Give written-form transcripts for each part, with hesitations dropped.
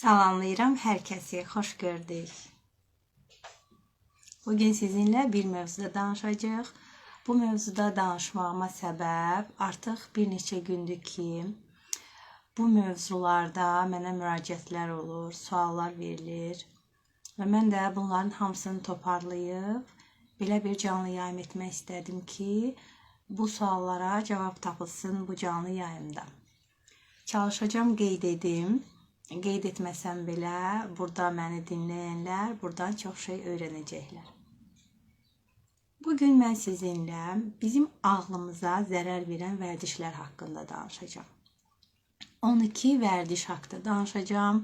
Salamlayıram hər kəsi, xoş gördük. Bugün sizinlə bir mövzuda danışacağıq. Bu mövzuda danışmağıma səbəb artıq bir neçə gündür ki, bu mövzularda mənə müraciətlər olur, suallar verilir və mən də bunların hamısını toparlayıb belə bir canlı yayım etmək istədim ki, bu suallara cavab tapılsın bu canlı yayımda. Çalışacağam qeyd edim. Qeyd etməsəm belə burada məni dinləyənlər buradan çox şey öyrənəcəklər. Bugün mən sizinlə bizim ağlımıza zərər verən vərdişlər haqqında danışacağam. 12 vərdiş haqqında danışacağam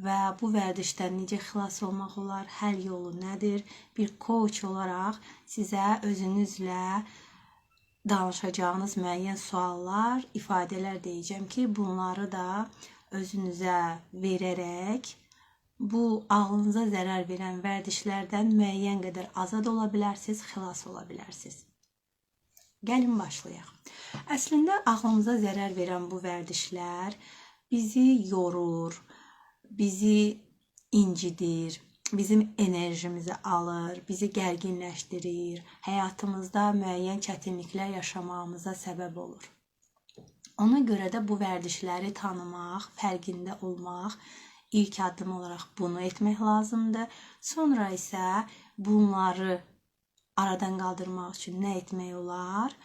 və bu vərdişdən necə xilas olmaq olar, həll yolu nədir? Bir coach olaraq sizə özünüzlə danışacağınız müəyyən suallar, ifadələr deyəcəm ki, bunları da özünüzə verərək bu ağlınıza zərər verən vərdişlərdən müəyyən qədər azad ola bilərsiniz, xilas ola bilərsiniz. Gəlin başlayaq. Əslində ağlımıza zərər verən bu vərdişlər bizi yorur, bizi incidir, bizim enerjimizi alır, bizi gərginləşdirir, həyatımızda müəyyən çətinliklər yaşamağımıza səbəb olur. Ona görə də bu vərdişləri tanımaq, fərqində olmaq, ilk addım olaraq bunu etmək lazımdır. Sonra isə bunları aradan qaldırmaq üçün nə etmək olar?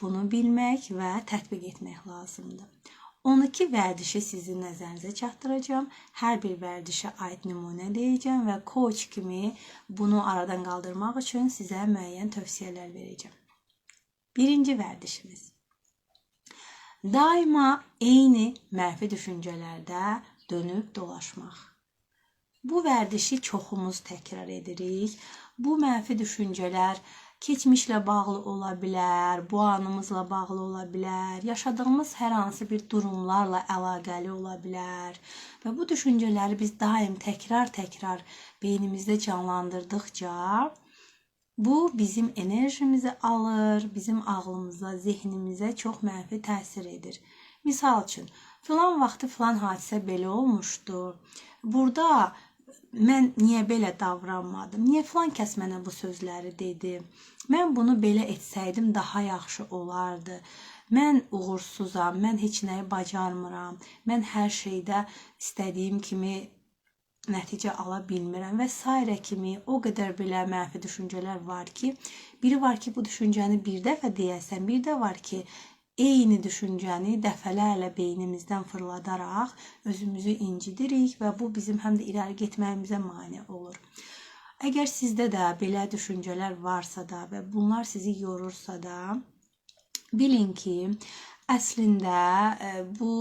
Bunu bilmək və tətbiq etmək lazımdır. 12 vərdişi sizin nəzərinizə çatdıracağam. Hər bir vərdişə aid nümunə deyəcəm və coach kimi bunu aradan qaldırmaq üçün sizə müəyyən tövsiyələr verəcəm. Birinci vərdişimiz. Daima eyni mənfi düşüncələrdə dönüb dolaşmaq. Bu vərdişi çoxumuz təkrar edirik. Bu mənfi düşüncələr keçmişlə bağlı ola bilər, bu anımızla bağlı ola bilər, yaşadığımız hər hansı bir durumlarla əlaqəli ola bilər. Və bu düşüncələri biz daim təkrar-təkrar beynimizdə canlandırdıqca bu bizim enerjimizi alır, bizim ağlımıza, zehnimizə çox mənfi təsir edir. Misal üçün, filan vaxtı filan hadisə belə olmuşdu. Burada mən niyə belə davranmadım? Niyə filan kəs mənə bu sözləri dedi? Mən bunu belə etsəydim daha yaxşı olardı. Mən uğursuzam, mən heç nəyi bacarmıram. Mən hər şeydə istədiyim kimi nəticə ala bilmirəm və sairə kimi o qədər belə mənfi düşüncələr var ki, biri var ki, bu düşüncəni bir dəfə deyəsən, bir də var ki, eyni düşüncəni dəfələrlə beynimizdən fırladaraq özümüzü incidirik və bu bizim həm də irəli getməyimizə mane olur. Əgər sizdə də belə düşüncələr varsa da və bunlar sizi yorursa da, bilin ki, əslində bu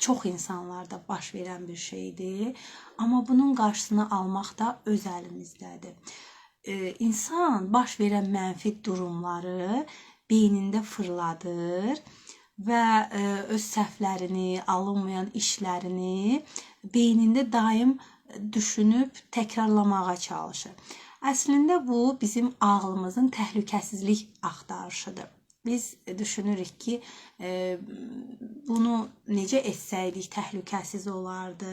çox insanlarda baş verən bir şeydir. Amma bunun qarşısını almaq da öz əlimizdədir. İnsan baş verən mənfi durumları beynində fırladır və öz səhvlərini, alınmayan işlərini beynində daim düşünüb təkrarlamağa çalışır. Əslində bu bizim ağlımızın təhlükəsizlik axtarışıdır. Biz düşünürük ki, bunu necə etsəydik təhlükəsiz olardı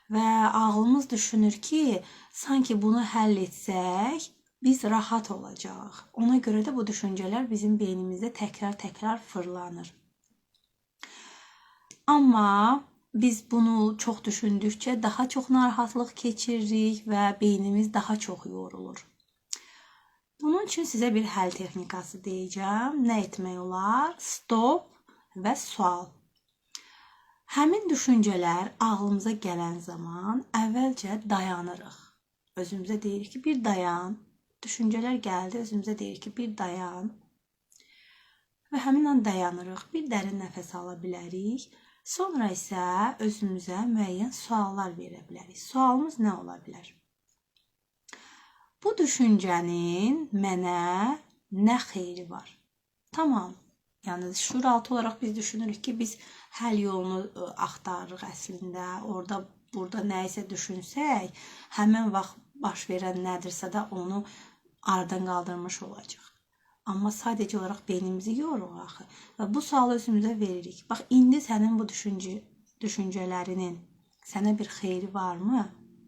və ağlımız düşünür ki, sanki bunu həll etsək biz rahat olacağıq. Ona görə də bu düşüncələr bizim beynimizdə təkrar-təkrar fırlanır. Amma biz bunu çox düşündükcə daha çox narahatlıq keçiririk və beynimiz daha çox yorulur. Bunun üçün sizə bir həll texnikası deyəcəm. Nə etmək olar? Stop və sual. Həmin düşüncələr ağlımıza gələn zaman əvvəlcə dayanırıq. Özümüzə deyirik ki, bir dayan. Düşüncələr gəldi, özümüzə deyirik ki, bir dayan. Və həmin an dayanırıq. Bir dərin nəfəs ala bilərik. Sonra isə özümüzə müəyyən suallar verə bilərik. Sualımız nə ola bilər? Bu düşüncənin mənə nə xeyri var? Tamam. Yəni şuuraltı olaraq biz düşünürük ki, biz həll yolunu axtarırıq əslində. Orada burada nə isə düşünsək, həmin vaxt baş verən nədirsə də onu aradan qaldırmış olacaq. Amma sadəcə olaraq beynimizi yoruruq axı və bu sualı özümüzə veririk. Bax, indi sənin bu düşüncələrinin Sənə bir xeyri varmı?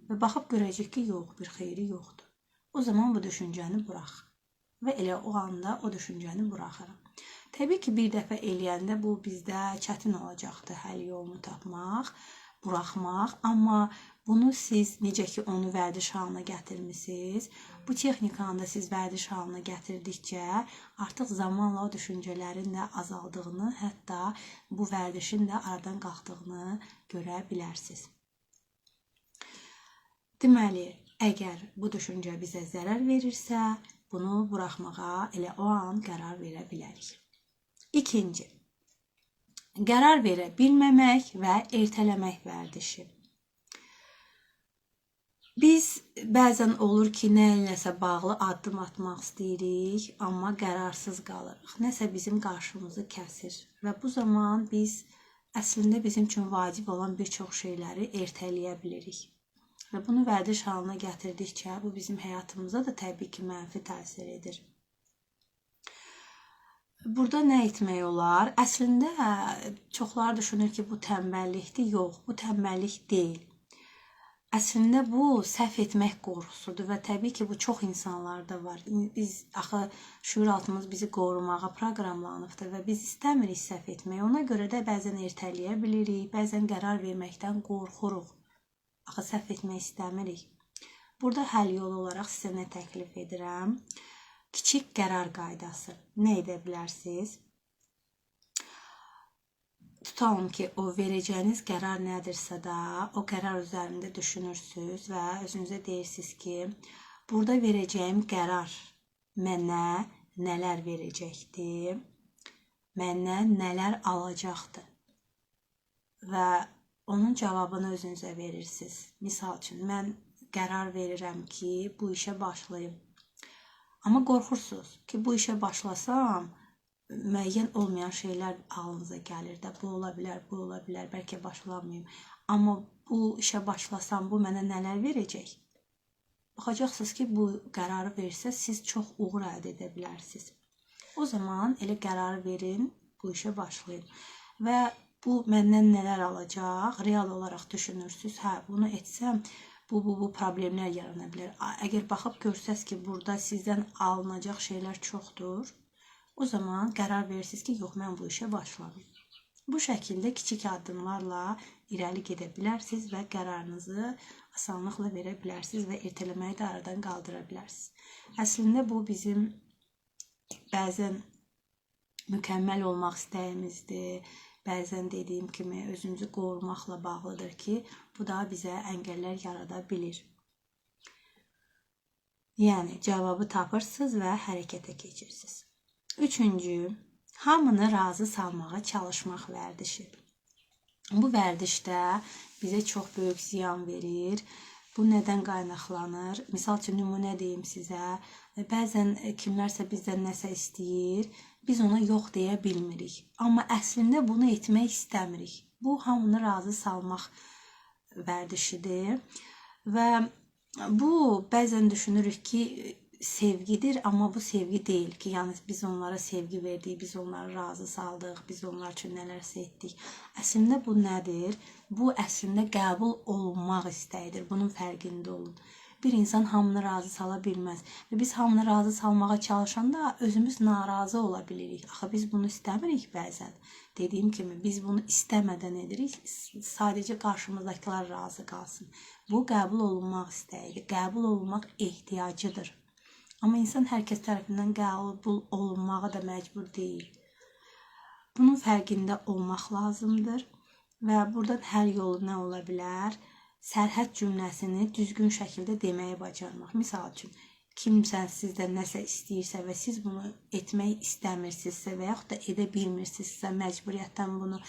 Və baxıb görəcək ki, yox, bir xeyri yoxdur. O zaman bu düşüncəni burax. Və elə o anda o düşüncəni buraxıram. Təbii ki, bir dəfə eləyəndə bu bizdə çətin olacaqdır həll yolunu tapmaq, buraxmaq. Amma bunu siz necə ki onu vərdiş halına gətirmisiniz, bu texnikanı da siz vərdiş halına gətirdikcə artıq zamanla o düşüncələrin də azaldığını, hətta bu vərdişin də aradan qalxdığını görə bilərsiniz. Deməli, əgər bu düşüncə bizə zərər verirsə, bunu buraxmağa elə o an qərar verə bilərik. İkinci, qərar verə bilməmək və ertələmək vərdişi. Biz bəzən olur ki, nə iləsə bağlı addım atmaq istəyirik, amma qərarsız qalırıq. Nəsə bizim qarşımızı kəsir və bu zaman biz əslində bizim üçün vacib olan bir çox şeyləri ertələyə bilirik. Və bunu vərdiş halına gətirdikcə bu bizim həyatımıza da təbii ki, mənfi təsir edir. Burada nə etmək olar? Əslində çoxları düşünür ki, bu tənbəllikdir. Yox, bu tənbəllik deyil. Əslində bu səhv etmək qorxusudur və təbii ki, bu çox insanlarda var. Biz axı şüuraltımız bizi qorumağa proqramlanıbdır və biz istəmirik səhv etmək. Ona görə də bəzən ertələyə bilirik, bəzən qərar verməkdən qorxuruq. Axı səhv etmək istəmirik. Burada həll yolu olaraq sizə nə təklif edirəm? Kiçik qərar qaydası. Nə edə bilərsiniz? Tutalım ki, o verəcəyiniz qərar nədirsə də, o qərar üzərində düşünürsünüz və özünüzə deyirsiniz ki, burada verəcəyim qərar mənə nələr verəcəkdir, məndən nələr alacaqdır və onun cavabını özünüzə verirsiniz. Misal üçün, mən qərar verirəm ki, bu işə başlayım. Amma qorxursunuz ki, bu işə başlasam, müəyyən olmayan şeylər ağlınıza gəlir də. Bu ola bilər, bu ola bilər, bəlkə başlamayım. Amma bu işə başlasam, bu mənə nələr verəcək? Baxacaqsınız ki, bu qərarı versə, siz çox uğur əldə edə bilərsiniz. O zaman elə qərarı verin, bu işə başlayın. Və bu məndən nələr alacaq? Real olaraq düşünürsünüz. Hə, bunu etsəm, bu problemlər yarana bilər. Əgər baxıb görsəz ki, burada sizdən alınacaq şeylər çoxdur, o zaman qərar verirsiniz ki, yox, mən bu işə başlamayım. Bu şəkildə kiçik addımlarla irəli gedə bilərsiniz və qərarınızı asanlıqla verə bilərsiniz və ertələməyi də aradan qaldıra bilərsiniz. Əslində bu bizim bəzən mükəmməl olmaq istəyimizdir. Bəzən dediyim kimi özümüzü qorumaqla bağlıdır ki, bu da bizə əngəllər yarada bilir. Yəni cavabı tapırsınız və hərəkətə keçirsiniz. Üçüncü, hamını razı salmağa çalışmaq vərdişi. Bu vərdiş də bizə çox böyük ziyan verir. Bu nədən qaynaqlanır? Misal üçün, nümunə deyim sizə. Bəzən kimlərsə bizdən nəsə istəyir, biz ona yox deyə bilmirik. Amma əslində bunu etmək istəmirik. Bu, hamını razı salmaq vərdişidir. Və bu, bəzən düşünürük ki, sevgidir, amma bu sevgi deyil ki, yəni biz onlara sevgi verdik, biz onları razı saldıq, biz onlar üçün nələrsə etdik. Əslində bu nədir? Bu əslində qəbul olunmaq istəyidir. Bunun fərqində olun. Bir insan hamını razı sala bilməz və biz hamını razı salmağa çalışanda özümüz narazı ola bilirik. Axı biz bunu istəmirik bəzən. Dediyim kimi biz bunu istəmədən edirik. Sadəcə qarşımızdakılar razı qalsın. Bu qəbul olunmaq istəyidir. Qəbul olunmaq ehtiyacıdır. Amma insan hər kəs tərəfindən qəbul olunmağa da məcbur deyil. Bunun fərqində olmaq lazımdır və buradan həll yolu nə ola bilər? Sərhəd cümləsini düzgün şəkildə deməyi bacarmaq. Misal üçün, kimsə sizdən nəsə istəyirsə və siz bunu etmək istəmirsinizsə və yaxud da edə bilmirsinizsə, məcburiyyətdən bunu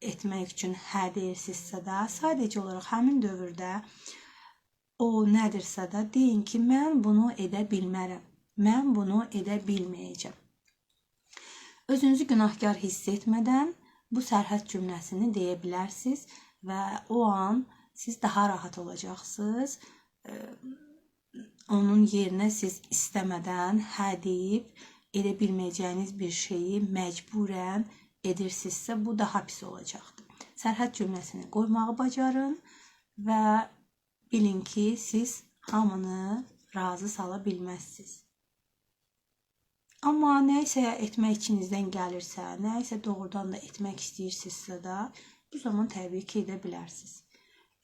etmək üçün hə deyirsinizsə də, sadəcə olaraq həmin dövrdə o nədirsə də deyin ki, mən bunu edə bilmərəm, mən bunu edə bilməyəcəm. Özünüzü günahkar hiss etmədən bu sərhəd cümləsini deyə bilərsiniz və o an siz daha rahat olacaqsınız. Onun yerinə siz istəmədən hə deyib edə bilməyəcəyiniz bir şeyi məcburən edirsinizsə, bu daha pis olacaqdır. Sərhəd cümləsini qoymağı bacarın və bilin ki, siz hamını razı sala bilməzsiniz. Amma nə isə etmək içinizdən gəlirsə, nə isə doğrudan da etmək istəyirsinizsə də, bu zaman təbii ki, edə bilərsiniz.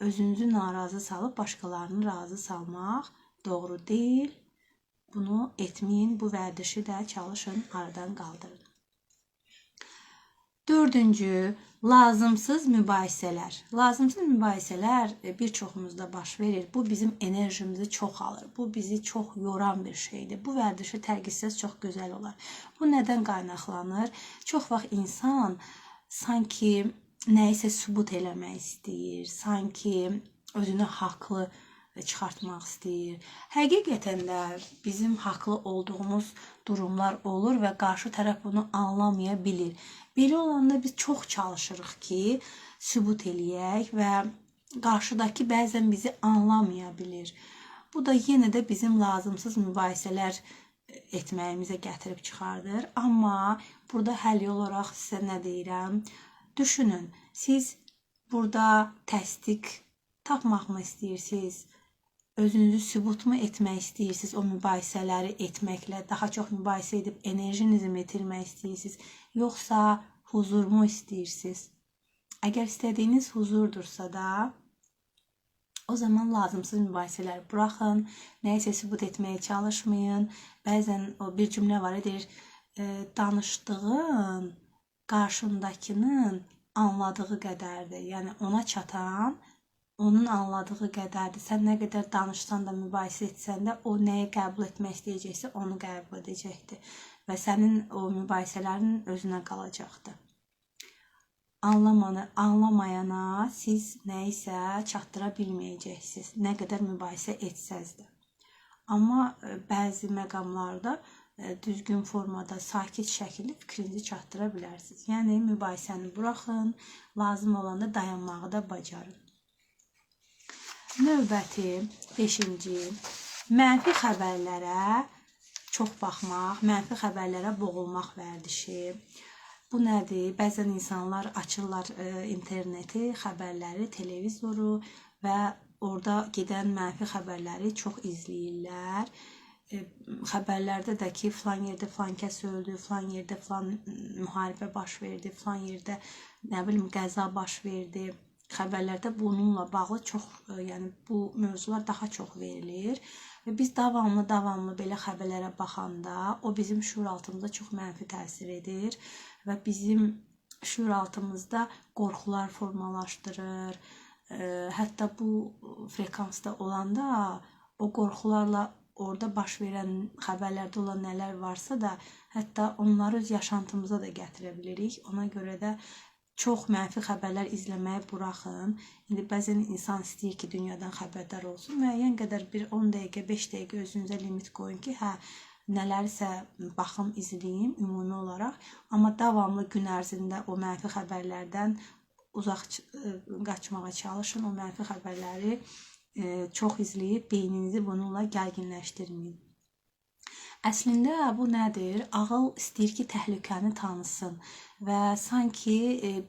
Özünüzü narazı salıb başqalarını razı salmaq doğru deyil. Bunu etməyin, bu vərdişi də çalışın, aradan qaldırın. Dördüncü, lazımsız mübahisələr. Lazımsız mübahisələr bir çoxumuzda baş verir. Bu bizim enerjimizi çox alır. Bu bizi çox yoran bir şeydir. Bu vərdişi tərk etsəz çox gözəl olar. Bu nədən qaynaqlanır? Çox vaxt insan sanki nəyisə sübut eləmək istəyir, sanki özünü haqlı çıxartmaq istəyir. Həqiqətən də bizim haqlı olduğumuz durumlar olur və qarşı tərəf bunu anlamaya bilir. Belə olanda biz çox çalışırıq ki, sübut eləyək və qarşıdakı bəzən bizi anlamaya bilir. Bu da yenə də bizim lazımsız mübahisələr etməyimizə gətirib çıxardır. Amma burada həll olaraq sizə nə deyirəm? Düşünün, siz burada təsdiq tapmaq mı istəyirsiniz? Özünüzü sübut mu etmək istəyirsiniz o mübahisələri etməklə? Daha çox mübahisə edib enerjinizi mi itirmək istəyirsiniz? Yoxsa huzur mu istəyirsiniz? Əgər istədiyiniz huzurdursa da, o zaman lazımsız mübahisələr buraxın, nəyisə sübut etməyə çalışmayın. Bəzən o bir cümlə var, deyir, danışdığın qarşındakının anladığı qədərdir. Yəni ona çatan onun anladığı qədərdir. Sən nə qədər danışsan da, mübahisə etsən də, o nəyi qəbul etmək istəyəcəksə, onu qəbul edəcəkdir. Və sənin o mübahisələrin özünə qalacaqdır. Anlamayana siz nəyisə çatdıra bilməyəcəksiniz, nə qədər mübahisə etsəz də. Amma bəzi məqamlarda düzgün formada, sakit şəkildə fikrinizi çatdıra bilərsiniz. Yəni mübahisəni buraxın, lazım olanda dayanmağı da bacarın. Növbəti, 5-ci, mənfi xəbərlərə çox baxmaq, mənfi xəbərlərə boğulmaq vərdişi. Bu nədir? Bəzən insanlar açırlar interneti, xəbərləri, televizoru və orada gedən mənfi xəbərləri çox izləyirlər. Xəbərlərdə də ki, filan yerdə filan kəs öldü, filan yerdə filan müharibə baş verdi, filan yerdə nə bilim qəza baş verdi. Xəbərlərdə bununla bağlı çox, yəni bu mövzular daha çox verilir və biz davamlı belə xəbərlərə baxanda o bizim şüuraltımıza çox mənfi təsir edir və bizim şüuraltımızda qorxular formalaşdırır. Hətta bu frekansda olanda o qorxularla orada baş verən xəbərlərdə olan nələr varsa da, hətta onları öz yaşantımıza da gətirə bilirik. Ona görə də çox mənfi xəbərlər izləməyi buraxın. İndi bəzən insan istəyir ki, dünyadan xəbərdar olsun. Müəyyən qədər bir 10 dəqiqə, 5 dəqiqə özünüzə limit qoyun ki, hə, nələrisə baxım, izləyim ümumi olaraq. Amma davamlı gün ərzində o mənfi xəbərlərdən uzaq qaçmağa çalışın. O mənfi xəbərləri çox izləyib beyninizi bununla gərginləşdirməyin. Əslində bu nədir? Ağıl istəyir ki, təhlükəni tanısın və sanki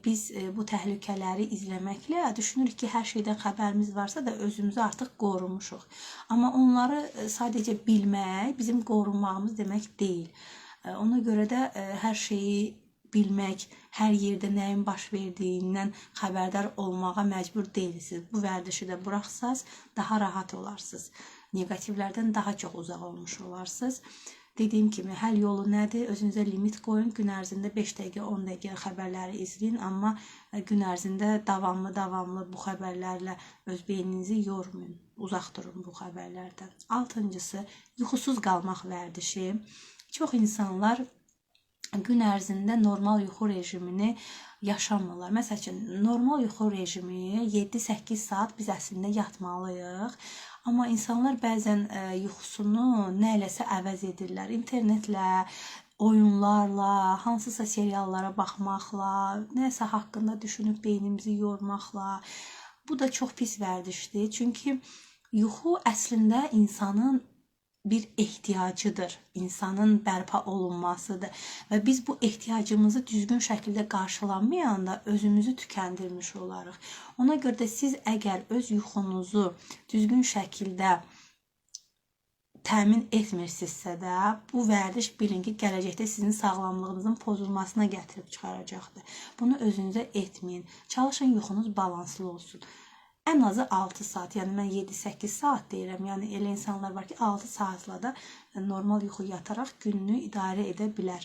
biz bu təhlükələri izləməklə düşünürük ki, hər şeydən xəbərimiz varsa da özümüzü artıq qorumuşuq. Amma onları sadəcə bilmək bizim qorunmağımız demək deyil. Ona görə də hər şeyi bilmək, hər yerdə nəyin baş verdiyindən xəbərdar olmağa məcbur deyilsiniz. Bu vərdişi də buraxsaz daha rahat olarsınız. Negativlərdən daha çox uzaq olmuş olarsınız. Dediyim kimi, həll yolu nədir? Özünüzə limit qoyun. Gün ərzində 5 dəqiqə, 10 dəqiqə xəbərləri izləyin, amma gün ərzində davamlı bu xəbərlərlə öz beyninizi yormayın. Uzaq durun bu xəbərlərdən. 6-cısı, yuxusuz qalmaq vərdişi. Çox insanlar gün ərzində normal yuxu rejimini yaşamırlar. Məsəl üçün, normal yuxu rejimi 7-8 saat biz əslində yatmalıyıq. Amma insanlar bəzən yuxusunu nə eləsə əvəz edirlər. İnternetlə, oyunlarla, hansısa seriallara baxmaqla, nəsə haqqında düşünüb beynimizi yormaqla. Bu da çox pis vərdişdir. Çünki yuxu əslində insanın bir ehtiyacıdır, insanın bərpa olunmasıdır və biz bu ehtiyacımızı düzgün şəkildə qarşılamayanda özümüzü tükəndirmiş olarıq. Ona görə də siz əgər öz yuxunuzu düzgün şəkildə təmin etmirsinizsə də, bu vərdiş bilin ki, gələcəkdə sizin sağlamlığınızın pozulmasına gətirib çıxaracaqdır. Bunu özünüzə etməyin. Çalışın yuxunuz balanslı olsun. Ən azı 6 saat, yəni mən 7-8 saat deyirəm. Yəni elə insanlar var ki, 6 saatla da normal yuxu yataraq gününü idarə edə bilər.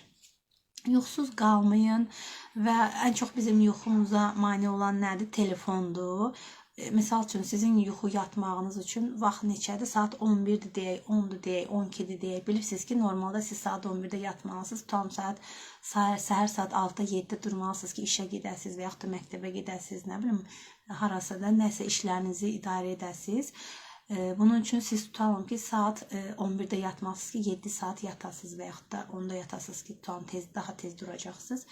Yuxusuz qalmayın və ən çox bizim yuxumuza mane olan nədir? Telefondur. Misal üçün, sizin yuxu yatmağınız üçün vaxt neçədir? Saat 11-dir deyək, 10-dur deyək, 12-dir deyək. Bilirsiniz ki, normalda siz saat 11-də yatmalısınız. Tam saat səhər saat 6-da, 7-də durmalısınız ki, işə gedəsiniz və yaxud da məktəbə gedəsiniz, nə bilim, harasa da nəsə işlərinizi idarə edəsiniz. Bunun üçün siz tutalım ki, saat 11-də yatmalısınız ki, 7 saat yatasınız və yaxud da 10-da yatasınız ki, tutalım daha tez duracaqsınız.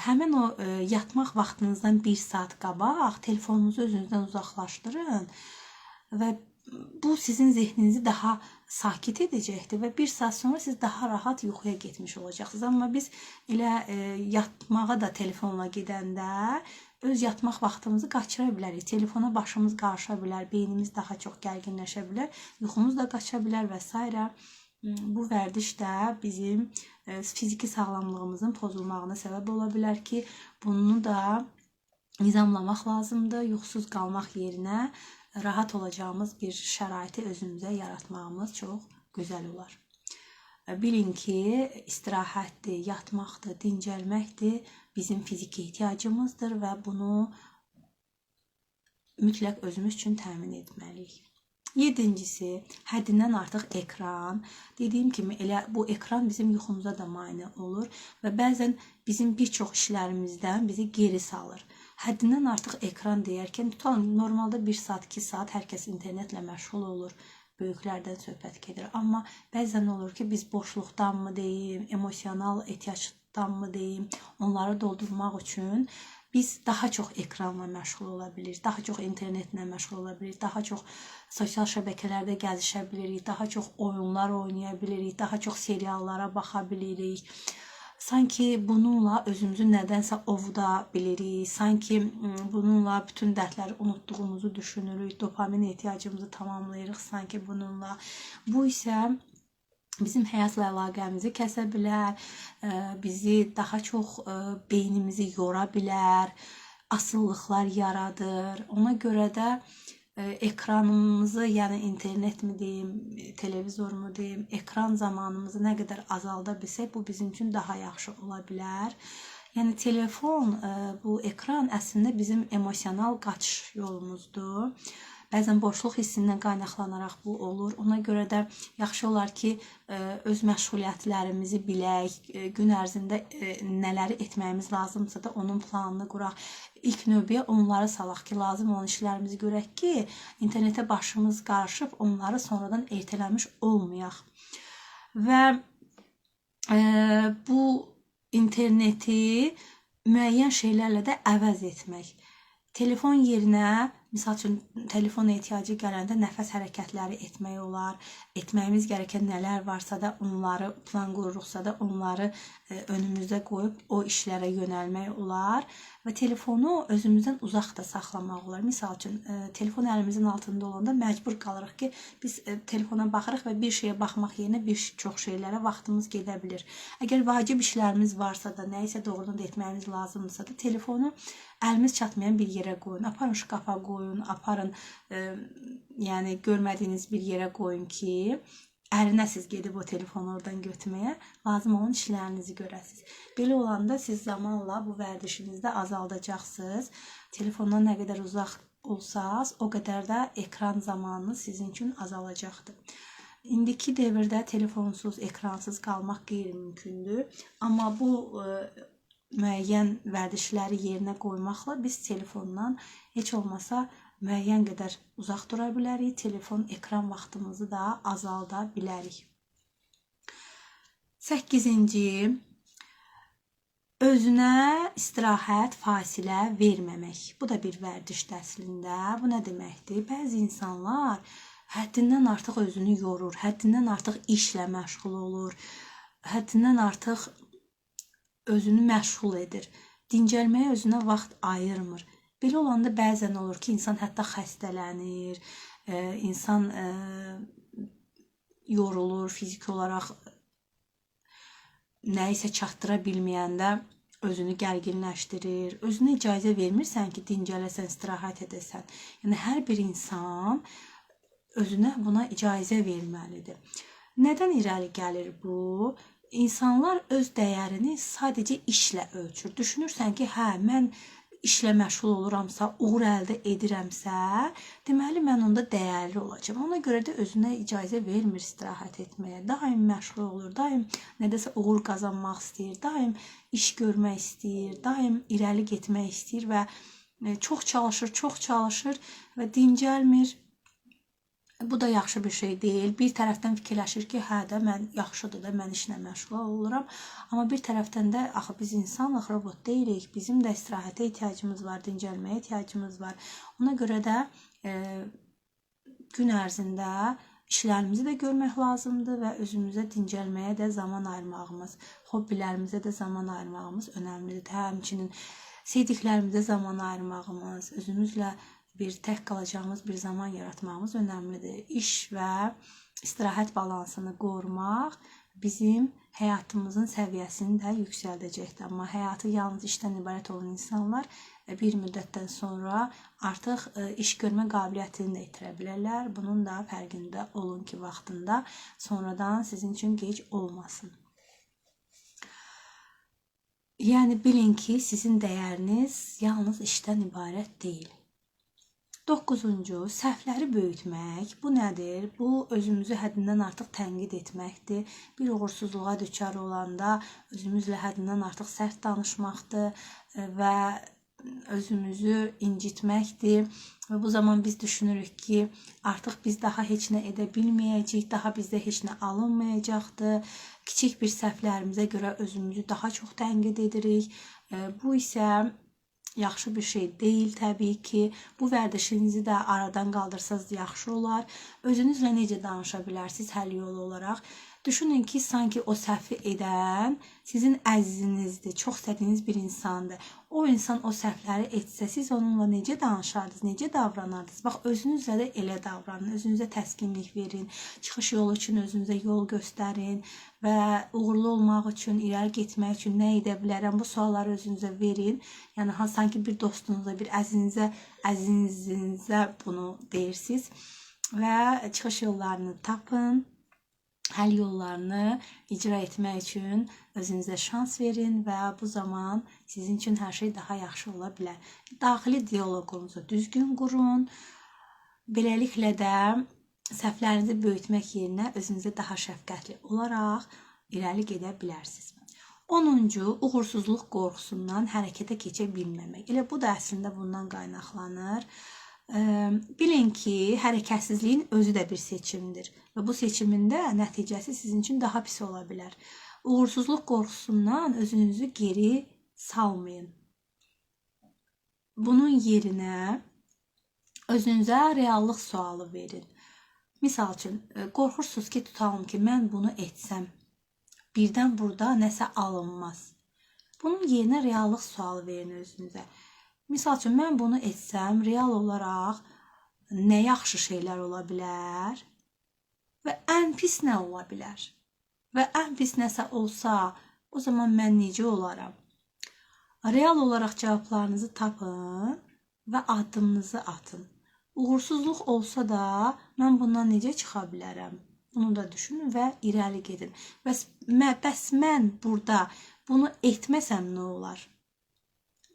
Həmin o yatmaq vaxtınızdan 1 saat qabaq telefonunuzu özünüzdən uzaqlaşdırın və bu sizin zehninizi daha sakit edəcəkdir və 1 saat sonra siz daha rahat yuxuya getmiş olacaqsınız. Amma biz elə yatmağa da telefonla gedəndə öz yatmaq vaxtımızı qaçıra bilərik. Telefona başımız qarışa bilər, beynimiz daha çox gərginləşə bilər, yuxumuz da qaça bilər və s. Bu vərdiş də bizim fiziki sağlamlığımızın pozulmağına səbəb ola bilər ki, bunu da nizamlamaq lazımdır. Yuxusuz qalmaq yerinə rahat olacağımız bir şəraiti özümüzə yaratmağımız çox gözəl olar. Bilin ki, istirahətdir, yatmaqdır, dincəlməkdir bizim fiziki ehtiyacımızdır və bunu mütləq özümüz üçün təmin etməliyik. Yedincisi, həddindən artıq ekran. Dediyim kimi, elə bu ekran bizim yuxumuza da mane olur və bəzən bizim bir çox işlərimizdən bizi geri salır. Həddindən artıq ekran deyərkən, tutalım, normalda 1 saat, 2 saat hər kəs internetlə məşğul olur, böyüklərdən söhbət gedir. Amma bəzən olur ki, biz boşluqdanmı deyim, emosional ehtiyacdanmı deyim, onları doldurmaq üçün biz daha çox ekranla məşğul ola bilirik, daha çox internetlə məşğul ola bilirik, daha çox sosial şəbəkələrdə gəzişə bilirik, daha çox oyunlar oynaya bilirik, daha çox seriallara baxa bilirik. Sanki bununla özümüzü nədənsə ovuda bilirik, sanki bununla bütün dərdləri unutduğumuzu düşünürük, dopamin ehtiyacımızı tamamlayırıq sanki bununla. Bu isə bizim həyatla əlaqəmizi kəsə bilər, bizi daha çox beynimizi yora bilər, asılılıqlar yaradır. Ona görə də ekranımızı, yəni internetmi deyim, televizormu deyim, ekran zamanımızı nə qədər azalda bilsək, bu bizim üçün daha yaxşı ola bilər. Yəni telefon, bu ekran əslində bizim emosional qaçış yolumuzdur. Bəzən boşluq hissindən qaynaqlanaraq bu olur. Ona görə də yaxşı olar ki, öz məşğuliyyətlərimizi bilək, gün ərzində nələri etməyimiz lazımdırsa da onun planını quraq. İlk növbəyə onları salaq ki, lazım olan işlərimizi görək ki, internetə başımız qarışıb onları sonradan ertələmiş olmayaq. Və bu interneti müəyyən şeylərlə də əvəz etmək. Telefon yerinə, misal üçün, telefon ehtiyacı gələndə nəfəs hərəkətləri etmək olar. Etməyimiz gərəkən nələr varsa da onları plan qururuqsa da onları önümüzdə qoyub o işlərə yönəlmək olar və telefonu özümüzdən uzaq da saxlamaq olar. Misal üçün, telefon əlimizin altında olanda məcbur qalırıq ki, biz telefona baxırıq və bir şeyə baxmaq yerinə bir çox şeylərə vaxtımız gedə bilir. Əgər vacib işlərimiz varsa da, nəyisə doğrudan da etməyimiz lazımdırsa da telefonu əlimiz çatmayan bir yerə qoyun. Aparın şkafa qoyun, aparın, yəni görmədiyiniz bir yerə qoyun ki, əlinə siz gedib o telefonu oradan götürməyə lazım olan işlərinizi görəsiniz. Belə olanda siz zamanla bu vərdişinizi də azaldacaqsınız. Telefondan nə qədər uzaq olsaz, o qədər də ekran zamanınız sizin üçün azalacaqdır. İndiki dövrdə telefonsuz, ekransız qalmaq qeyri-mümkündür. Amma bu müəyyən vərdişləri yerinə qoymaqla biz telefondan heç olmasa müəyyən qədər uzaq dura bilərik. Telefon ekran vaxtımızı da azalda bilərik. 8-ci, özünə istirahət, fasilə verməmək. Bu da bir vərdişdir əslində. Bu nə deməkdir? Bəzi insanlar Həddindən artıq özünü yorur, həddindən artıq işlə məşğul olur, həddindən artıq özünü məşğul edir. Dincəlməyə özünə vaxt ayırmır. Belə olanda bəzən olur ki, insan hətta xəstələnir, insan yorulur, fiziki olaraq nəyisə çatdıra bilməyəndə özünü gərginləşdirir. Özünə icazə vermirsən ki, dincələsən, istirahət edəsən. Yəni hər bir insan özünə buna icazə verməlidir. Nədən irəli gəlir bu? İnsanlar öz dəyərini sadəcə işlə ölçür. Düşünürsən ki, hə, mən işlə məşğul oluramsa, uğur əldə edirəmsə, deməli mən onda dəyərli olacağam. Ona görə də özünə icazə vermir istirahət etməyə. Daim məşğul olur, daim nədəsə uğur qazanmaq istəyir, daim iş görmək istəyir, daim irəli getmək istəyir və çox çalışır, çox çalışır və dincəlmir. Bu da yaxşı bir şey deyil. Bir tərəfdən fikirləşir ki, hə də mən yaxşıdır da, mən işlə məşğul oluram. Amma bir tərəfdən də axı biz insanıq, robot deyilik. Bizim də istirahətə ehtiyacımız var, dincəlməyə ehtiyacımız var. Ona görə də gün ərzində işlərimizi də görmək lazımdır və özümüzə dincəlməyə də zaman ayırmağımız, hobbilərimizə də zaman ayırmağımız önəmlidir. Həmçinin sevdiklərimizə zaman ayırmağımız, özümüzlə bir tək qalacağımız bir zaman yaratmağımız önəmlidir. İş və istirahət balansını qorumaq bizim həyatımızın səviyyəsini də yüksəldəcəkdir. Amma həyatı yalnız işdən ibarət olan insanlar bir müddətdən sonra artıq iş görmə qabiliyyətini də itirə bilərlər. Bunun da fərqində olun ki, vaxtında sonradan sizin üçün gec olmasın. Yəni bilin ki, sizin dəyəriniz yalnız işdən ibarət deyil. 9-cu, səhvləri böyütmək. Bu nədir? Bu, özümüzü həddindən artıq tənqid etməkdir. Bir uğursuzluğa düçar olanda özümüzlə həddindən artıq sərt danışmaqdır və özümüzü incitməkdir. Və bu zaman biz düşünürük ki, artıq biz daha heç nə edə bilməyəcəyik, daha bizdə heç nə alınmayacaqdır. Kiçik bir səhvlərimizə görə özümüzü daha çox tənqid edirik. Bu isə yaxşı bir şey deyil təbii ki. Bu vərdişinizi də aradan qaldırsanız yaxşı olar. Özünüzlə necə danışa bilərsiniz həll yolu olaraq? Düşünün ki, sanki o səhvi edən sizin əzizinizdir, çox istədiyiniz bir insandır. O insan o səhvləri etsə, siz onunla necə danışardınız, necə davranardınız? Bax, özünüzlə də elə davranın, özünüzə təskinlik verin, çıxış yolu üçün özünüzə yol göstərin və uğurlu olmaq üçün, irəli getmək üçün nə edə bilərəm? Bu sualları özünüzə verin. Yəni, sanki bir dostunuza, bir əzizinizə bunu deyirsiniz və çıxış yollarını tapın. Həll yollarını icra etmək üçün özünüzə şans verin və bu zaman sizin üçün hər şey daha yaxşı ola bilər. Daxili dialoqunuzu düzgün qurun. Beləliklə də səhvlərinizi böyütmək yerinə özünüzə daha şəfqətli olaraq irəli gedə bilərsiniz. 10-cu, uğursuzluq qorxusundan hərəkətə keçə bilməmək. Elə bu da əslində bundan qaynaqlanır. Bilin ki, hərəkətsizliyin özü də bir seçimdir və bu seçimin də nəticəsi sizin üçün daha pis ola bilər. Uğursuzluq qorxusundan özünüzü geri salmayın. Bunun yerinə özünüzə reallıq sualı verin. Misal üçün, qorxursunuz ki, tutalım ki, mən bunu etsəm, birdən burada nəsə alınmaz. Bunun yerinə reallıq sualı verin özünüzə. Misal üçün, mən bunu etsəm, real olaraq nə yaxşı şeylər ola bilər və ən pis nə ola bilər? Və ən pis nəsə olsa, o zaman mən necə olaram? Real olaraq cavablarınızı tapın və addımınızı atın. Uğursuzluq olsa da, mən bundan necə çıxa bilərəm? Bunu da düşünün və irəli gedin. Bəs mən burada bunu etməsəm nə olar?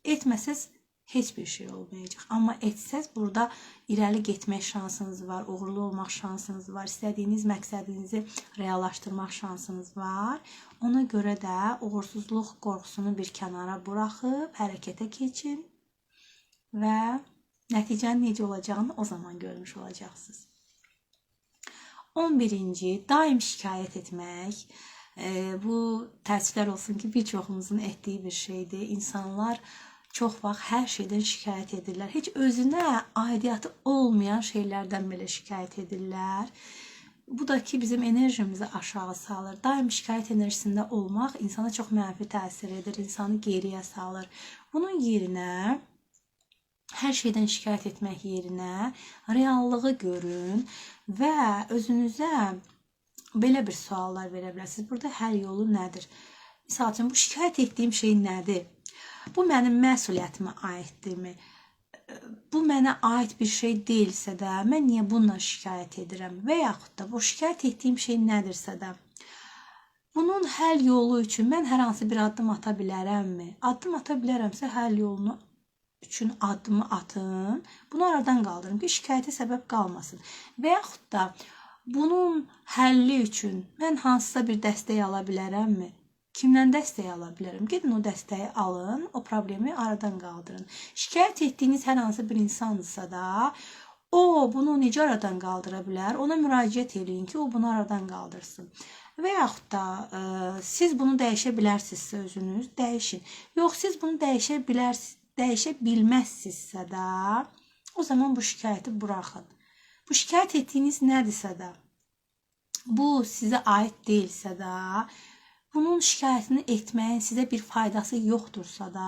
Etməsəz heç bir şey olmayacaq. Amma etsəz burada irəli getmək şansınız var, uğurlu olmaq şansınız var, istədiyiniz məqsədinizi reallaşdırmaq şansınız var. Ona görə də uğursuzluq qorxusunu bir kənara buraxıb hərəkətə keçin və nəticənin necə olacağını o zaman görmüş olacaqsınız. 11-ci, daim şikayət etmək. Bu təəssüflər olsun ki, bir çoxumuzun etdiyi bir şeydir. İnsanlar Çox vaxt hər şeydən şikayət edirlər. Heç özünə aidiyyatı olmayan şeylərdən belə şikayət edirlər. Bu da ki, bizim enerjimizi aşağı salır. Daim şikayət enerjisində olmaq insana çox mənfi təsir edir, insanı geriyə salır. Bunun yerinə, hər şeydən şikayət etmək yerinə reallığı görün və özünüzə belə bir suallar verə bilərsiniz. Burada həll yolu nədir? Misal üçün, bu şikayət etdiyim şey nədir? Bu mənim məsuliyyətimə aiddirmi? Bu mənə aid bir şey deyilsə də, mən niyə bununla şikayət edirəm? Və yaxud da bu şikayət etdiyim şey nədirsə də, bunun həll yolu üçün mən hər hansı bir addım ata bilərəmmi? Addım ata bilərəmsə, həll yolunu üçün addımı atın, bunu aradan qaldırın ki, şikayətə səbəb qalmasın. Və yaxud da bunun həlli üçün mən hansısa bir dəstək ala bilərəmmi? Kimdən dəstək ala bilərəm? Gedin o dəstəyi alın, o problemi aradan qaldırın. Şikayət etdiyiniz hər hansı bir insandırsa da, o bunu necə aradan qaldıra bilər? Ona müraciət eləyin ki, o bunu aradan qaldırsın. Və yaxud da siz bunu dəyişə bilərsinizsə özünüz, dəyişin. Yox, siz bunu dəyişə bilməzsinizsə də, o zaman bu şikayəti buraxın. Bu şikayət etdiyiniz nədirsə də, bu sizə aid deyilsə də, bunun şikayətini etməyin sizə bir faydası yoxdursa da,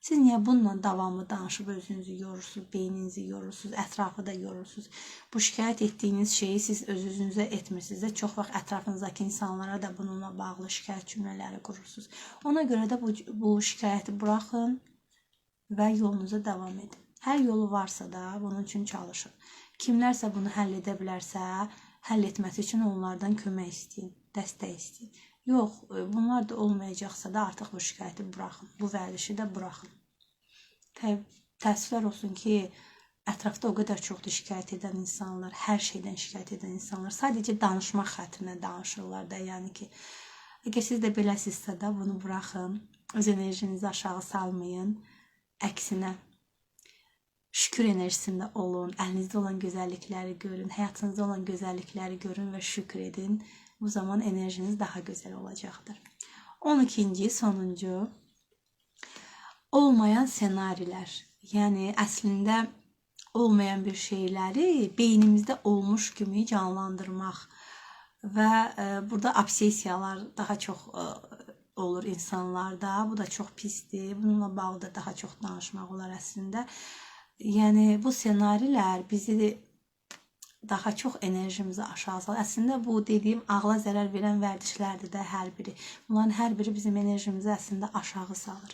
siz niyə bununla davamlı danışıb özünüzü yorursunuz, beyninizi yorursunuz, ətrafı da yorursunuz? Bu şikayət etdiyiniz şeyi siz öz-özünüzə etmirsiniz də, çox vaxt ətrafınızdakı insanlara da bununla bağlı şikayət cümlələri qurursunuz. Ona görə də bu şikayəti buraxın və yolunuza davam edin. Hər yolu varsa da bunun üçün çalışın. Kimlərsə bunu həll edə bilərsə, həll etməsi üçün onlardan kömək istəyin, dəstək istəyin. Yox, bunlar da olmayacaqsa da artıq bu şikayəti buraxın, bu vərdişi də buraxın. Təəssüflər olsun ki, ətrafda o qədər çoxdur şikayət edən insanlar, hər şeydən şikayət edən insanlar. Sadəcə danışmaq xətrinə danışırlar da, yəni ki, əgər siz də beləsinizsə də bunu buraxın, öz enerjinizi aşağı salmayın, əksinə şükür enerjisində olun, əlinizdə olan gözəllikləri görün, həyatınızda olan gözəllikləri görün və şükür edin. Bu zaman enerjiniz daha gözəl olacaqdır. 12-ci, sonuncu, olmayan senarilər. Yəni, əslində olmayan bir şeyləri beynimizdə olmuş kimi canlandırmaq və burada obsesiyalar daha çox olur insanlarda. Bu da çox pisdir. Bununla bağlı da daha çox danışmaq olar əslində. Yəni, bu senarilər bizi daha çox enerjimizi aşağı salır. Əslində bu dediyim ağla zərər verən vərdişlərdir də hər biri. Bunların hər biri bizim enerjimizi əslində aşağı salır.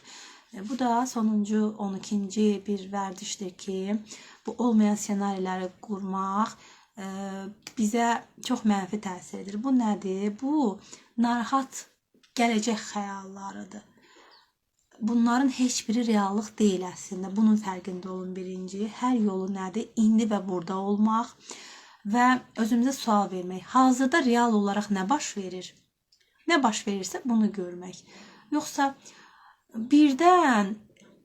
Bu da sonuncu 12-ci bir vərdişdir ki, bu olmayan senariləri qurmaq bizə çox mənfi təsir edir. Bu nədir? Bu narahat gələcək xəyallarıdır. Bunların heç biri reallıq deyil əslində. Bunun fərqində olun birinci. Hər yolu nədir? İndi və burada olmaq və özümüzə sual vermək. Hazırda real olaraq nə baş verir? Nə baş verirsə bunu görmək. Yoxsa birdən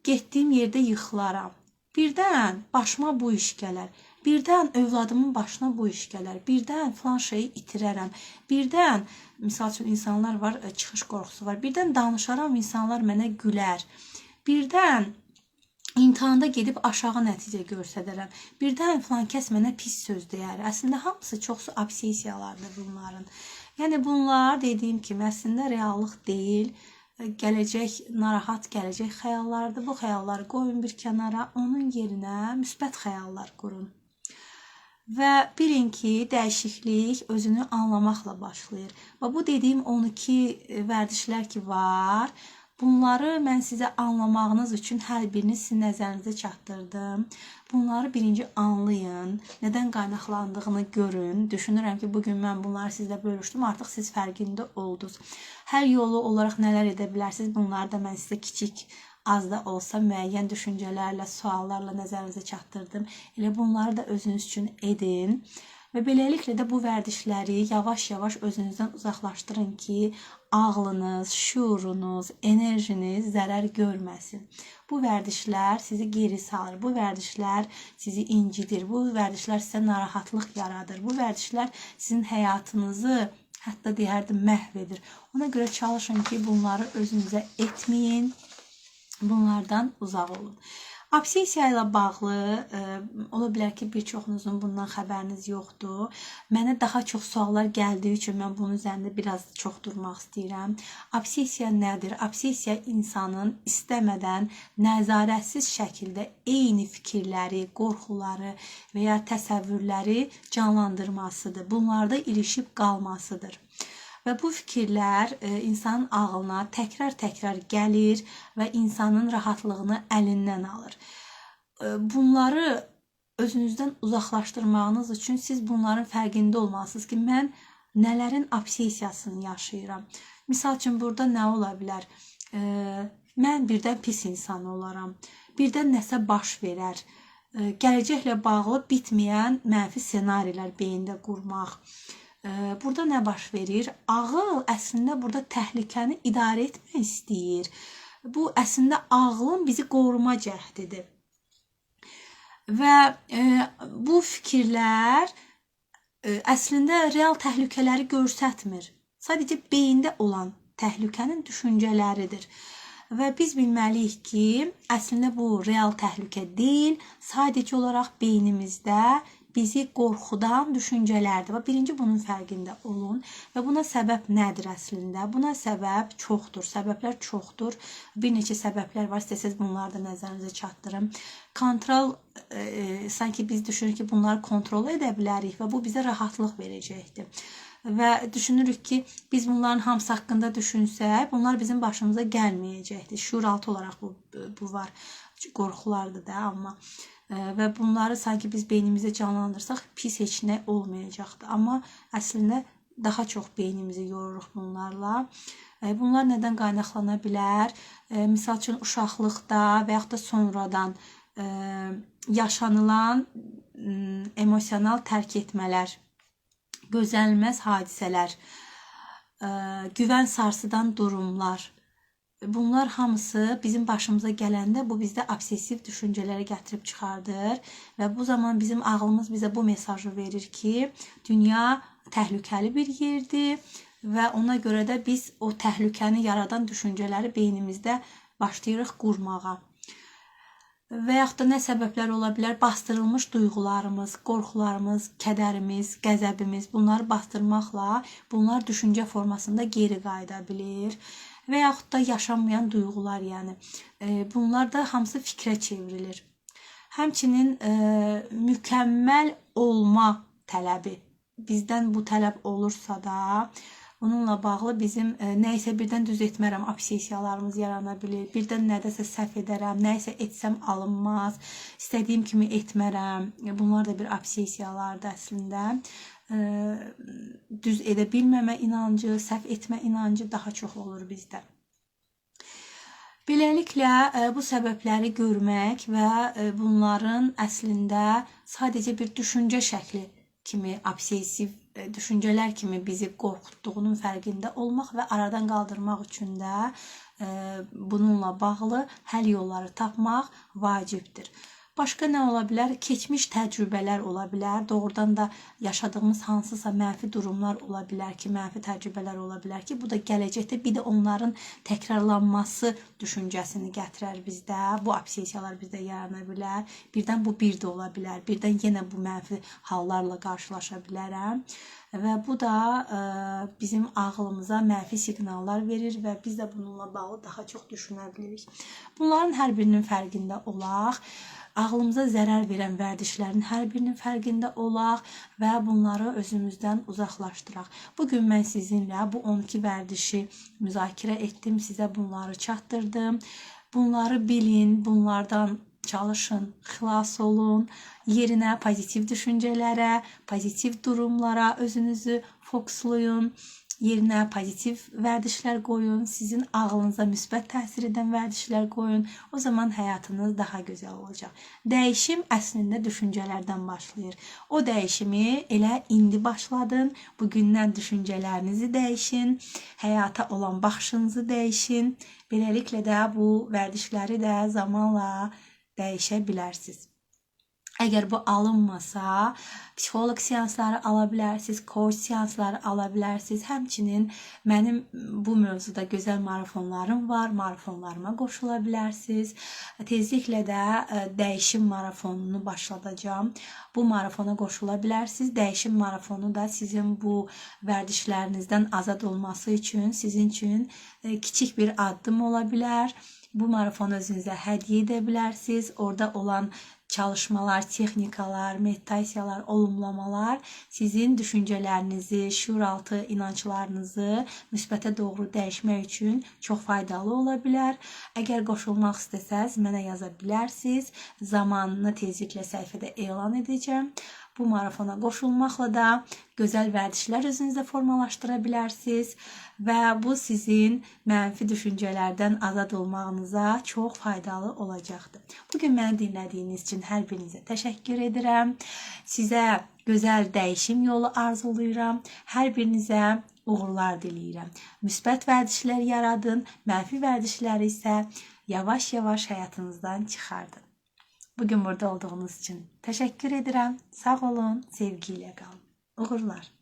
getdiyim yerdə yıxılaram. Birdən başıma bu iş gələr. Birdən övladımın başına bu iş gələr. Birdən filan şeyi itirərəm. Birdən, misal üçün, insanlar var, çıxış qorxusu var. Birdən danışaram, insanlar mənə gülər. Birdən imtahanda gedib aşağı nəticə göstərərəm. Birdən filan kəs mənə pis söz deyər. Əslində, hamısı çoxsu obsesiyalardır bunların. Yəni, bunlar, dediyim kimi, əslində reallıq deyil. Gələcək, narahat gələcək xəyallardır. Bu xəyalları qoyun bir kənara, onun yerinə müsbət xəyallar qurun. Və bilin ki, dəyişiklik özünü anlamaqla başlayır. Və bu dediyim 12 vərdişlər ki var, bunları mən sizə anlamağınız üçün hər birini sizin nəzərinizə çatdırdım. Bunları birinci anlayın, nədən qaynaqlandığını görün. Düşünürəm ki, bugün mən bunları sizlə bölüşdüm, artıq siz fərqində oldunuz. Hər yolu olaraq nələr edə bilərsiniz, bunları da mən sizə kiçik, az da olsa müəyyən düşüncələrlə, suallarla nəzərinizə çatdırdım. Elə bunları da özünüz üçün edin. Və beləliklə də bu vərdişləri yavaş-yavaş özünüzdən uzaqlaşdırın ki, ağlınız, şuurunuz, enerjiniz zərər görməsin. Bu vərdişlər sizi geri salır, bu vərdişlər sizi incidir, bu vərdişlər sizə narahatlıq yaradır, bu vərdişlər sizin həyatınızı hətta deyərdim məhv edir. Ona görə çalışın ki, bunları özünüzə etməyin. Bunlardan uzaq olun. Obsessiya ilə bağlı ola bilər ki, bir çoxunuzun bundan xəbəriniz yoxdur. Mənə daha çox suallar gəldiyi üçün mən bunun üzərində biraz çox durmaq istəyirəm. Obsessiya nədir? Obsessiya insanın istəmədən nəzarətsiz şəkildə eyni fikirləri, qorxuları və ya təsəvvürləri canlandırmasıdır. Bunlarda ilişib qalmasıdır. Və bu fikirlər insanın ağlına təkrar-təkrar gəlir və insanın rahatlığını əlindən alır. Bunları özünüzdən uzaqlaşdırmağınız üçün siz bunların fərqində olmalısınız ki, mən nələrin obsessiyasını yaşayıram. Misal üçün, burada nə ola bilər? Mən birdən pis insan olaram. Birdən nəsə baş verər. Gələcəklə bağlı bitməyən mənfi ssenarilər beyində qurmaq. Burada nə baş verir? Ağıl əslində burada təhlükəni idarə etmək istəyir. Bu əslində ağlın bizi qoruma cəhdidir. Və bu fikirlər əslində real təhlükələri göstərmir. Sadəcə beyində olan təhlükənin düşüncələridir. Və biz bilməliyik ki, əslində bu real təhlükə deyil, sadəcə olaraq beynimizdə bizi qorxudan düşüncələrdir. Və birinci bunun fərqində olun. Və buna səbəb nədir əslində? Buna səbəb çoxdur. Səbəblər çoxdur. Bir neçə səbəblər var. İstəsəz bunları da nəzərinizə çatdırım. Kontrol, sanki biz düşünürük ki, bunları kontrol edə bilərik və bu bizə rahatlıq verəcəkdir. Və düşünürük ki, biz bunların hamısı haqqında düşünsək, bunlar bizim başımıza gəlməyəcəkdir. Şuuraltı olaraq bu var. Qorxulardır da, amma və bunları sanki biz beynimizdə canlandırsaq pis heç nə olmayacaqdır. Amma əslində daha çox beynimizi yoruruq bunlarla. Bunlar nədən qaynaqlana bilər? Misal üçün, uşaqlıqda və yaxud da sonradan yaşanılan emosional tərk etmələr, gözlənilməz hadisələr, güvən sarsıdan durumlar. Bunlar hamısı bizim başımıza gələndə bu bizdə obsessiv düşüncələrə gətirib çıxardır və bu zaman bizim ağlımız bizə bu mesajı verir ki, dünya təhlükəli bir yerdir və ona görə də biz o təhlükəni yaradan düşüncələri beynimizdə başlayırıq qurmağa. Və yaxud da nə səbəblər ola bilər? Bastırılmış duyğularımız, qorxularımız, kədərimiz, qəzəbimiz, bunları bastırmaqla bunlar düşüncə formasında geri qayıda bilir. Və yaxud da yaşanmayan duyğular, yəni bunlar da hamısı fikrə çevrilir. Həmçinin mükəmməl olma tələbi, bizdən bu tələb olursa da, bununla bağlı bizim nə isə birdən düz etmərəm obsessiyalarımız yarana bilir. Birdən nədəsə səhv edərəm, nə isə etsəm alınmaz, istədiyim kimi etmərəm. Bunlar da bir obsessiyalardır əslində. Düz edə bilməmə inancı, səhv etmə inancı daha çox olur bizdə. Beləliklə, bu səbəbləri görmək və bunların əslində sadəcə bir düşüncə şəkli kimi, obsessiv düşüncələr kimi bizi qorxutduğunun fərqində olmaq və aradan qaldırmaq üçün də bununla bağlı həll yolları tapmaq vacibdir. Başqa nə ola bilər? Keçmiş təcrübələr ola bilər. Doğrudan da yaşadığımız hansısa mənfi durumlar ola bilər ki, mənfi təcrübələr ola bilər ki, bu da gələcəkdə bir də onların təkrarlanması düşüncəsini gətirər bizdə. Bu obsessiyalar bizdə yarana bilər. Birdən bu bir də ola bilər. Birdən yenə bu mənfi hallarla qarşılaşa bilərəm. Və bu da bizim ağlımıza mənfi siqnallar verir və biz də bununla bağlı daha çox düşünə bilirik. Bunların hər birinin fərqində olaq. Ağlımıza zərər verən vərdişlərin hər birinin fərqində olaq və bunları özümüzdən uzaqlaşdıraq. Bugün mən sizinlə bu 12 vərdişi müzakirə etdim, sizə bunları çatdırdım. Bunları bilin, bunlardan çalışın, xilas olun. Yerinə pozitiv düşüncələrə, pozitiv durumlara özünüzü fokuslayın. Yerinə pozitiv vərdişlər qoyun, sizin ağlınıza müsbət təsir edən vərdişlər qoyun. O zaman həyatınız daha gözəl olacaq. Dəyişim əslində düşüncələrdən başlayır. O dəyişimi elə indi başladın. Bugündən düşüncələrinizi dəyişin, həyata olan baxışınızı dəyişin. Beləliklə də bu vərdişləri də zamanla dəyişə bilərsiniz. Əgər bu alınmasa, psixoloq seansları ala bilərsiniz, coach seansları ala bilərsiniz. Həmçinin mənim bu mövzuda gözəl marafonlarım var. Marafonlarıma qoşula bilərsiniz. Tezliklə də dəyişim marafonunu başladacağam. Bu marafona qoşula bilərsiniz. Dəyişim marafonu da sizin bu vərdişlərinizdən azad olması üçün sizin üçün kiçik bir addım ola bilər. Bu marafonu özünüzə hədiyyə edə bilərsiniz. Orada olan çalışmalar, texnikalar, meditasiyalar, olumlamalar sizin düşüncələrinizi, şüuraltı inanclarınızı müsbətə doğru dəyişmək üçün çox faydalı ola bilər. Əgər qoşulmaq istəsəz, mənə yaza bilərsiniz. Zamanını tezliklə səhifədə elan edəcəm. Bu marafona qoşulmaqla da gözəl vərdişlər özünüzdə formalaşdıra bilərsiniz və bu sizin mənfi düşüncələrdən azad olmağınıza çox faydalı olacaqdır. Bugün məni dinlədiyiniz üçün hər birinizə təşəkkür edirəm. Sizə gözəl dəyişim yolu arzulayıram. Hər birinizə uğurlar diləyirəm. Müsbət vərdişlər yaradın, mənfi vərdişləri isə yavaş-yavaş həyatınızdan çıxardın. Bugün burada olduğunuz üçün təşəkkür edirəm. Sağ olun, sevgi ilə qalın. Uğurlar.